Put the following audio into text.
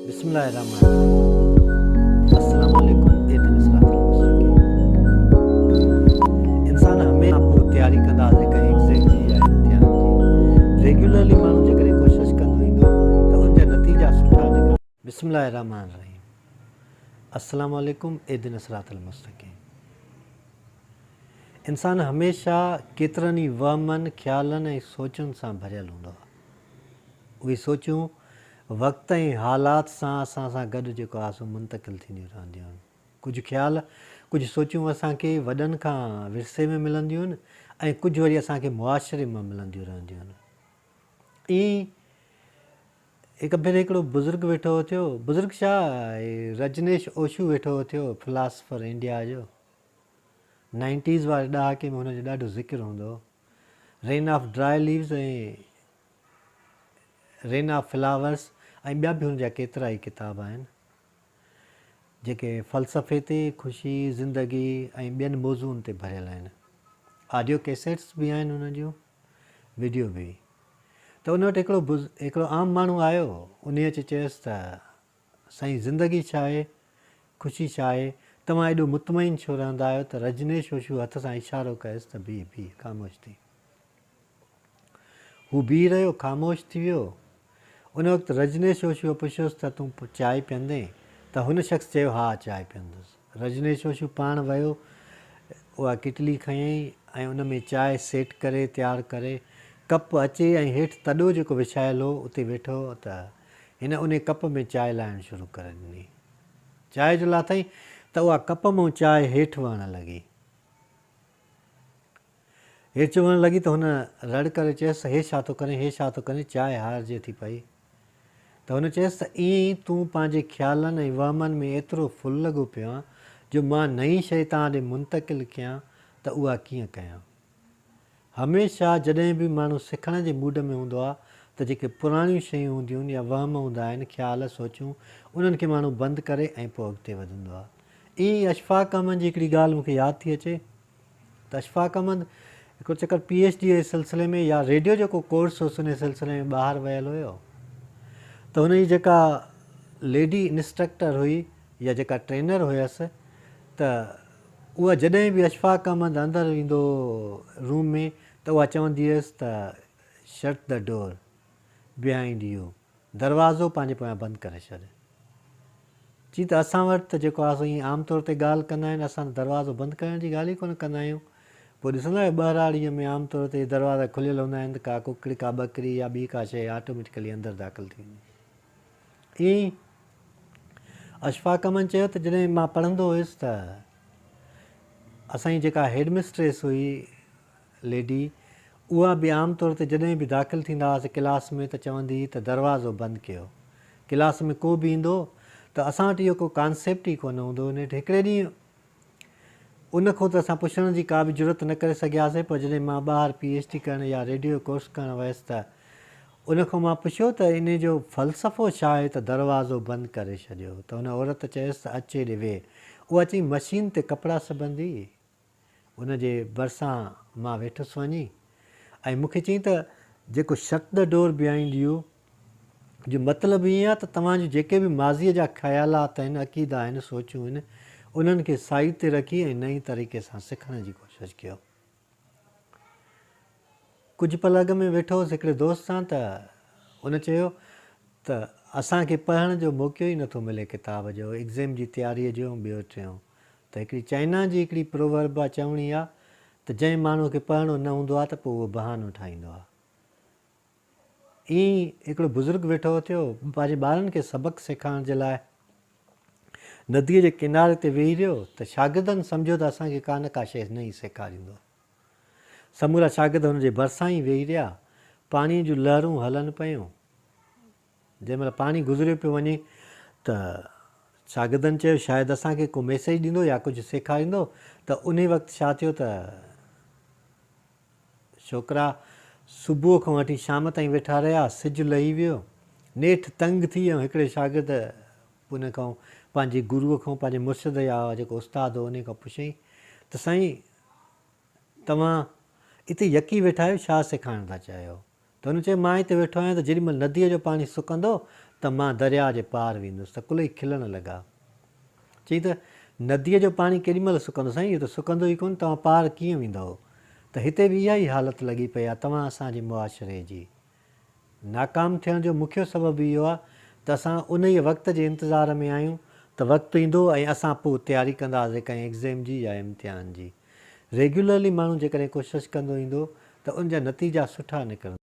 بسم الله الرحمٰن الرحيم السلام عليڪم اهدنا الصراط المستقيم انسان هميشه پوء تياري ڪندا هئاسين ڪنهن ايگزيم جي يا امتحان جي ريگيولرلي ماڻهو جيڪڏهن ڪوشش ڪندو ايندو ته ان جا نتيجا سٺا نڪرندا. بسم الله الرحمٰن الرحيم السلام عليڪم اهدنا الصراط المستقيم انسان هميشه ڪيترن ئي وهمن، خيالن ۽ سوچن سان ڀريل هوندو آهي. اهي سوچون وقت ۽ حالات سان اسان سان گڏ جيڪو آهي سو منتقل ٿينديون رهنديون آهن. ڪجهه خيال، ڪجهه سوچون اسان کي وڏن کان ورثي ۾ ملنديون آهن ۽ ڪجهه وري اسان کي معاشري مان ملنديون رهنديون آهن. ائين ئي هڪ ڀيري هڪڙو بزرگ ويٺو هو ٿيو، بزرگ ڇا رجنيش اوشو ويٺو هو ٿيو فلاسفر انڊيا جو. نائنٽيز واري ڏهاڪي ۾ هن جو ڏاڍو ذڪر هوندو هو. Rain of dry leaves ۽ rain of flowers ۽ ٻيا به هن جا ڪيترا ئي ڪتاب آهن، جيڪي فلسفي تي، خوشي، زندگي ۽ ٻين موضوعن تي ڀريل آهن. آڊيو ڪيسيٽس به آهن هن جون، وڊيو به. ته ان وٽ هڪڙو هڪڙو عام ماڻهو آيو، انهيء اچي چيس ته سائين زندگي ڇا آهي؟ خوشي ڇا آهي؟ توهان ايڏو مطمئن ڇو رهندا آهيو ته رجنيش اوشو هٿ سان اشارو ڪيس ته بيهه بيهه خاموش ٿي. هو بيهي رهيو خاموش ٿي ويو. ان وقت رجنيش اوشوء پڇيس ته تون چانهه پيئندين؟ ته هن شخص چيو ها چانهه پيئندس. رجنيش اوشو پاڻ ويو اها ڪٽلي کنيائين ۽ ان ۾ چانهه سيٽ ڪري تيار ڪري ڪپ اچي ۽ هيٺ تڏو جيڪو وڇايل هو اتي ويٺو ته هن انهي ڪپ ۾ چانهه لاهڻ شروع ڪري ڏني. چانهه جو لاٿائين ته اها ڪپ مان چانهه هيٺ وهڻ لڳي. هيٺ وهڻ لڳي ته هن رڙ ڪري چيس ته هي ڇا ٿو ڪرين، هي ڇا ٿو ڪرين، چانهه هارجي ٿي پئي. ته هن چيس ته ائين ئي تون پنهنجي خيالن ۽ وهمن ۾ ايترو ڦل لڳو پيو آن جو مان نئين شيء توهان ڏي منتقل ڪيان ته اها ڪيئن ڪيان. هميشه جڏهن به ماڻهو سکڻ جي موڊ ۾ هوندو آهي ته جيڪي پراڻيون شيون هونديون آهن يا وهم هوندا آهن، خيال، سوچون، انهن کي ماڻهو بند ڪري ۽ پوء اڳتي وڌندو آهي. ائين ئي اشفاق احمد جي هڪڙي ڳالهه مون کي ياد ٿي اچي ته اشفاق احمد هڪڙو چڪر پي ايڇ ڊي جي سلسلي ۾ يا ريڊيو جو ڪو ڪورس هوس انهي سلسلي ۾ ٻاهر ويل هيو ته هن جي جيڪا ليڊي انسٽرڪٽر هئي يا جيڪا ٽرينر هيس ته اها جڏهن به اشفاق احمد اندر ايندو هو روم ۾ ته اها چوندي هيس ته Shut the door behind you دروازو پنهنجي پويان بند ڪري ڇڏ. چي ته اسان وٽ ته جيڪو آهي سو ائين عام طور تي ڳالهه ڪندا آهن اسان ته دروازو بند ڪرڻ جي ڳالهه ئي ڪونه ڪندا آهيون. پوء ڏسندا آهيو ٻهراڙيء ۾ عام طور تي دروازا کليل هوندا آهن ته ڪا ڪڪڙ ڪا ٻڪري يا ٻي ڪا شيء آٽوميٽڪلي اندر داخل ٿي ويندي. ائين ئي اشفاق احمد چيو ته جڏهن مان پڙهندو هيس ته اسان جي جيڪا هيڊ مسٽريس هئي ليڊي اها به عام طور تي جڏهن به داخل ٿيندا هئاسين ڪلاس ۾ ته چوندي هئي ته دروازو بند ڪيو ڪلاس ۾ ڪو به ايندو ته اسان وٽ اهو ڪو ڪانسيپٽ ئي ڪونه هوندو هو نيٺ هڪڙي ڏينهن ان کان ته اسان پڇڻ جي ڪا به جرئت نه ڪري سگهياسين پر جڏهن مان ٻاهر پي ايڇ ڊي ڪرڻ يا ريڊيو جو ڪورس ڪرڻ ويس ته ان کان مان پڇيو ته انهي جو فلسفو ڇا آهي ته دروازو بند ڪري ڇڏيو ته ان عورت چيس ته اچ هيڏي ويهه اها چئي مشين تي ڪپڙا سبندي ان جي ڀرسان مان ويٺس وڃي ۽ مون کي چيائين ته جيڪو Shut the door behind you جو مطلب ائين آهي ته توهان جون جيڪي به ماضيء جا خيالات آهن، عقيدا آهن، سوچون آهن، انهن کي سائيڊ تي رکي ۽ نئين طريقي سان سکڻ جي ڪوشش ڪيو. ڪجهه پل اڳ ۾ ويٺو هوس هڪڙي دوست سان ته ان چيو ته اسان کي پڙهڻ جو موقعو ئي نٿو ملي ڪتاب جو، ايگزيم جي تياريء جو ۽ ٻيو ٽيون. ته هڪڙي چائنا جي هڪڙي پروورب آ، چوڻي آ ته جنهن ماڻهوء کي پڙهڻو نه هوندو آ ته پوء اهو بهانو ٺاهيندو آ. ائين ئي هڪڙو بزرگ ويٺو اٿيو، پنهنجي ٻارن کي سبق سيکارڻ جي لاء نديء جي ڪناري تي ويهي رهيو ته شاگردن سمجهيو ته اسان کي ڪا نه ڪا شيء نئين سيکاريندو. سمورا شاگرد هن جي ڀرسان ئي ويهي رهيا. پاڻيء جون لهرون هلن پيون. جنهن مهل پاڻي گذريو پيو وڃي ته شاگردن چيو شايد اسان کي ڪو ميسيج ڏيندو يا ڪجهه سيکاريندو ته انهي وقت ڇا ٿيو ته ڇوڪرا صبح کان وٺي شام تائين ويٺا رهيا، سج لهي ويو، نيٺ تنگ ٿي ۽ هڪڙي شاگرد ان کان پنهنجي گروء کان پنهنجي مرشد يا جيڪو استاد هو انهي کان پڇيائين ته سائين توهان اتي يڪي ويٺا آهيو ڇا سيکارڻ ٿا چاهيو؟ ته هن چيو مان هتي ويٺو آهيان ته جيڏي مهل نديء جو پاڻي سڪندو ته مان درياء جي پار ويندس ته ڪلئي کلڻ لڳا. چيائين ته نديء جو پاڻي ڪيڏي مهل سڪندو سائين اهو ته سڪندو ئي ڪونه توهان پار ڪيئن ويندؤ؟ ته هتي به اها ئي حالت لڳي پئي آهي توهان اسان جي معاشري جي ناڪام ٿيڻ جو مکيو سبب اهو آهي ته اسان انهيء وقت جي انتظار ۾ آهيون ته وقت ايندو ۽ اسان پوء تياري ڪنداسين ڪنهن ايگزيم جي يا امتحان جي. ريگيولرلي ماڻهو جيڪڏهن ڪوشش ڪندو ايندو ته ان جا نتيجا سٺا نڪرندا.